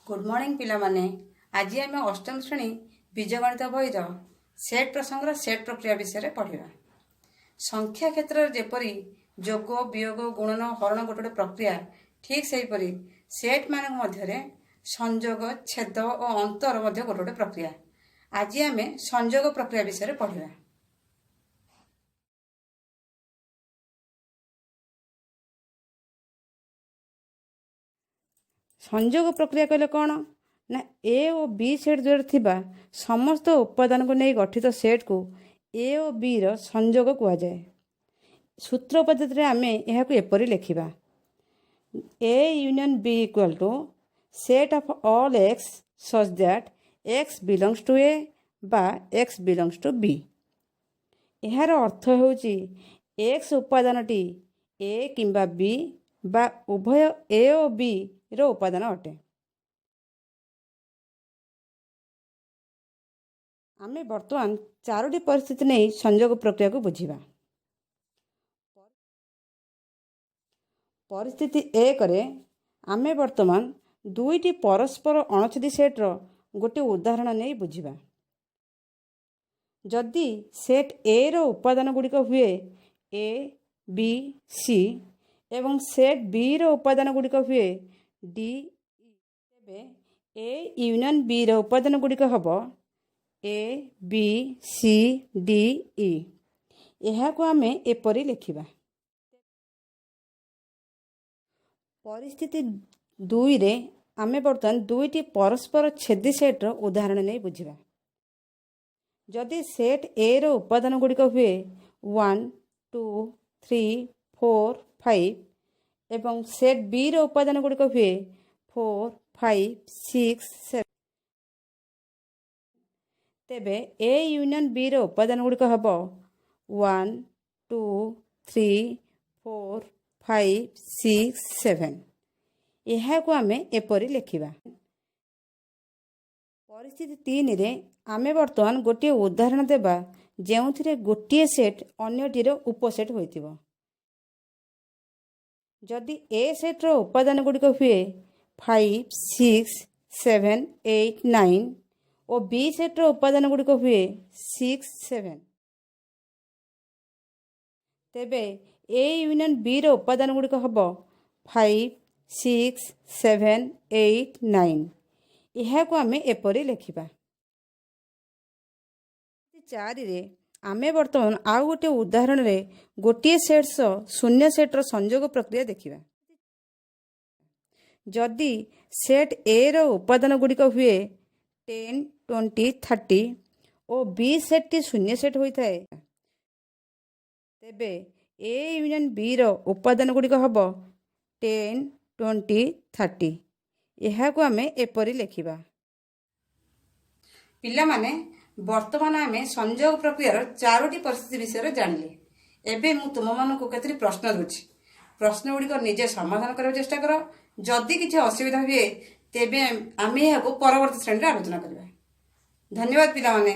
Good morning ପିଲାମାନେ। ଆଜି ଆମେ ଅଷ୍ଟମ ଶ୍ରେଣୀ ବୀଜଗଣିତ ବହିର ସେଟ୍ ପ୍ରସଙ୍ଗର ସେଟ୍ ପ୍ରକ୍ରିୟା ବିଷୟରେ ପଢ଼ିବା। ସଂଖ୍ୟା କ୍ଷେତ୍ରରେ ଯେପରି ଯୋଗ, ବିୟୋଗ, ଗୁଣନ, ହରଣ ଗୋଟେ ଗୋଟେ ପ୍ରକ୍ରିୟା, ଠିକ୍ ସେହିପରି ସେଟ୍ମାନଙ୍କ ମଧ୍ୟରେ ସଂଯୋଗ, ଛେଦ ଓ ଅନ୍ତର ମଧ୍ୟ ଗୋଟେ ଗୋଟେ ପ୍ରକ୍ରିୟା। ଆଜି ଆମେ ସଂଯୋଗ ପ୍ରକ୍ରିୟା ବିଷୟରେ ପଢ଼ିବା। ସଂଯୋଗ ପ୍ରକ୍ରିୟା କହିଲେ କ'ଣ ନା, ଏ ଓ ବି ସେଟ୍ ଦ୍ୱାରା ଥିବା ସମସ୍ତ ଉପାଦାନକୁ ନେଇ ଗଠିତ ସେଟ୍କୁ ଏ ଓ ବିର ସଂଯୋଗ କୁହାଯାଏ। ସୂତ୍ର ପଦ୍ଧତିରେ ଆମେ ଏହାକୁ ଏପରି ଲେଖିବା: A union B equal to set of all x such that x belongs to A ବା ଏକ୍ସ ବିଲଙ୍ଗସ୍ ଟୁ ବି। ଏହାର ଅର୍ଥ ହେଉଛି, ଏକ୍ସ ଉପାଦାନଟି ଏ କିମ୍ବା ବି ବା ଉଭୟ ଏ ଓ ବିର ଉପାଦାନ ଅଟେ। ଆମେ ବର୍ତ୍ତମାନ ଚାରୋଟି ପରିସ୍ଥିତି ନେଇ ସଂଯୋଗ ପ୍ରକ୍ରିୟାକୁ ବୁଝିବା। ପରିସ୍ଥିତି 1ରେ ଆମେ ବର୍ତ୍ତମାନ ଦୁଇଟି ପରସ୍ପର ଅଣଛେଦୀ ସେଟ୍ର ଗୋଟିଏ ଉଦାହରଣ ନେଇ ବୁଝିବା। ଯଦି ସେଟ୍ ଏର ଉପାଦାନ ଗୁଡ଼ିକ ହୁଏ ଏ, ବି, ସି ଏବଂ ସେଟ୍ ବିର ଉପାଦାନ ଗୁଡ଼ିକ ହୁଏ ଡି, ତେବେ ଏ ୟୁନିୟନ୍ ବିର ଉପାଦାନ ଗୁଡ଼ିକ ହେବ ଏ, ବି, ସି, ଡି, ଇ। ଏହାକୁ ଆମେ ଏପରି ଲେଖିବା। ପରିସ୍ଥିତି 2ରେ ଆମେ ବର୍ତ୍ତମାନ ଦୁଇଟି ପରସ୍ପର ଛେଦୀ ସେଟ୍ର ଉଦାହରଣ ନେଇ ବୁଝିବା। ଯଦି ସେଟ୍ ଏର ଉପାଦାନ ଗୁଡ଼ିକ ହୁଏ 1, 2, 3, 4, 5 ଏବଂ ସେଟ୍ ବିର ଉପାଦାନ ଗୁଡ଼ିକ ହୁଏ 4, 5, 6, 7, ତେବେ ଏ ୟୁନିୟନ୍ ବିର ଉପାଦାନ ଗୁଡ଼ିକ ହେବ 1, 2, 3, 4, 5, 6, 7। ଏହାକୁ ଆମେ ଏପରି ଲେଖିବା। ପରିସ୍ଥିତି 3ରେ ଆମେ ବର୍ତ୍ତମାନ ଗୋଟିଏ ଉଦାହରଣ ଦେବା, ଯେଉଁଥିରେ ଗୋଟିଏ ସେଟ୍ ଅନ୍ୟଟିର ଉପସେଟ୍ ହୋଇଥିବ। ଯଦି ଏ ସେଟ୍ର ଉପାଦାନ ଗୁଡ଼ିକ ହୁଏ 5, 6, 7, 8, 9 ଓ ବି ସେଟ୍ର ଉପାଦାନ ଗୁଡ଼ିକ ହୁଏ 6, 7, ତେବେ ଏ ୟୁନିୟନ୍ ବିର ଉପାଦାନ ଗୁଡ଼ିକ ହେବ 5, 6, 7, 8, 9। ଏହାକୁ ଆମେ ଏପରି ଲେଖିବା। 4ରେ ଆମେ ବର୍ତ୍ତମାନ ଆଉ ଗୋଟିଏ ଉଦାହରଣରେ ଗୋଟିଏ ସେଟ୍ ସହ ଶୂନ୍ୟ ସେଟ୍ର ସଂଯୋଗ ପ୍ରକ୍ରିୟା ଦେଖିବା। ଯଦି ସେଟ୍ ଏର ଉପାଦାନ ଗୁଡ଼ିକ ହୁଏ 10, 20, 30 ଓ ବି ସେଟ୍ଟି ଶୂନ୍ୟ ସେଟ୍ ହୋଇଥାଏ, ତେବେ ଏ ୟୁନିୟନ୍ ବିର ଉପାଦାନ ଗୁଡ଼ିକ ହେବ 10, 20, 30। ଏହାକୁ ଆମେ ଏପରି ଲେଖିବା। ପିଲାମାନେ, ବର୍ତ୍ତମାନ ଆମେ ସଂଯୋଗ ପ୍ରକ୍ରିୟାର ଚାରୋଟି ପରିସ୍ଥିତି ବିଷୟରେ ଜାଣିଲେ। ଏବେ ମୁଁ ତୁମମାନଙ୍କୁ କେତୋଟି ପ୍ରଶ୍ନ ଦେଉଛି। ପ୍ରଶ୍ନ ଗୁଡ଼ିକ ନିଜେ ସମାଧାନ କରିବାକୁ ଚେଷ୍ଟା କର। ଯଦି କିଛି ଅସୁବିଧା ହୁଏ, ତେବେ ଆମେ ଏହାକୁ ପରବର୍ତ୍ତୀ ଶ୍ରେଣୀରେ ଆଲୋଚନା କରିବା। ଧନ୍ୟବାଦ ପିଲାମାନେ।